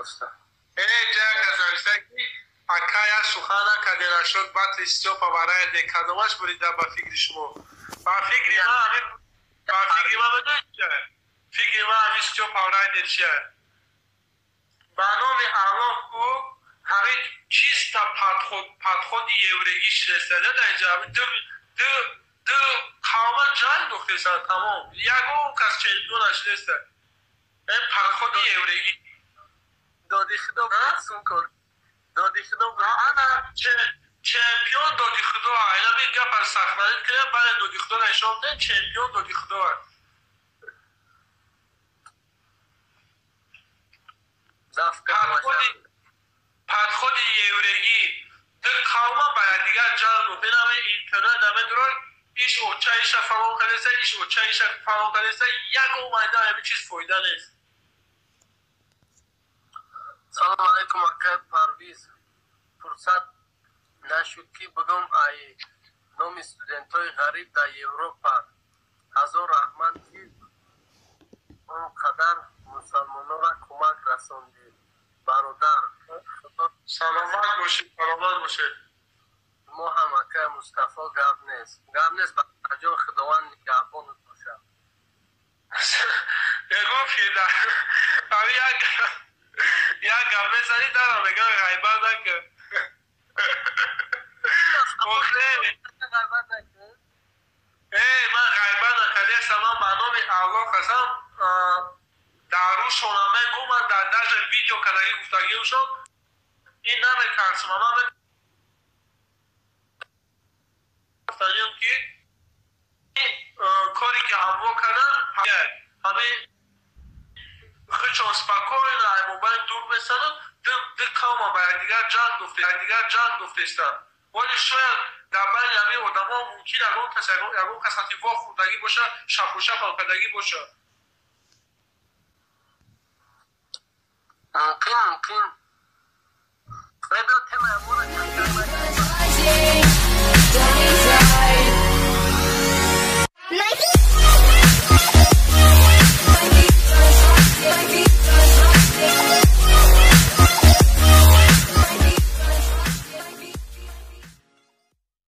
пожалуйста. Эй, акая сухан накарде нашуд батли Стёпа ва Райдер кадомаш бурида ба фикри шумо? Ба фикри ман, ба фикри ман медонед чия? Фикри ман ҳамин Стёпа ва Райдер чия? Ба номи Аллоҳ ку ҳамин чиста подходи еврегӣ шидастада дар инҷа ҳамин ду қавма ҷанг духтесанд, тамом. Ягон кас чемпион нашидеста. Ин подходи еврегӣ. Доди худо сун кор. Доди худо ана чемпион доди худо. Ина ми гапа сахнанид кунем, бале доди худо нишон дем, чемпион доди худо. Подходи еврегӣ ду қавма ба якдигар ҷанг духт. Ин ҳамин интернет ҳамин дурон иш оча иша фалон кардеста, иш оча иша фалон кардеста, ягон майда ҳамин чиз фоида нест. Салом алейкум, акай Парвиз. Фурсат нашуд ки бигӯм ай номи студентҳои ғариб дар Европа. Ҳазор раҳмат, ки он қадар мусалмононро кӯмак расондӣ, бародар. Саломат бошед, саломат бошед. Мо ҳам, акай Мустафо, гап нест. Гап нест, барҷон, Худованд нигаҳбонат бошад. Ягон фида. Ами як гап мезанӣ, дарам мегӯям ғайбат накун. Ман ғайбат накардастам, ман ба номи Аллоҳ қасам дар рӯшона мегӯм, ман дар даже видео кардагӣ гуфтагиашон ин наметарсам. Ман гуфтагиам ки коре ки ҳамво кардан ҳамин худшон спокойно ай мобайн дур месананд, ду қавма ба якдигар ҷанг духте, якдигар ҷанг духтестанд. Вале шояд дар байни ҳамин одамо мумкин ягон кас ягон касати вохӯрдагӣ боша, шапу-шапам кардагӣ боша. Мумкин, мумкин. Темаи амона.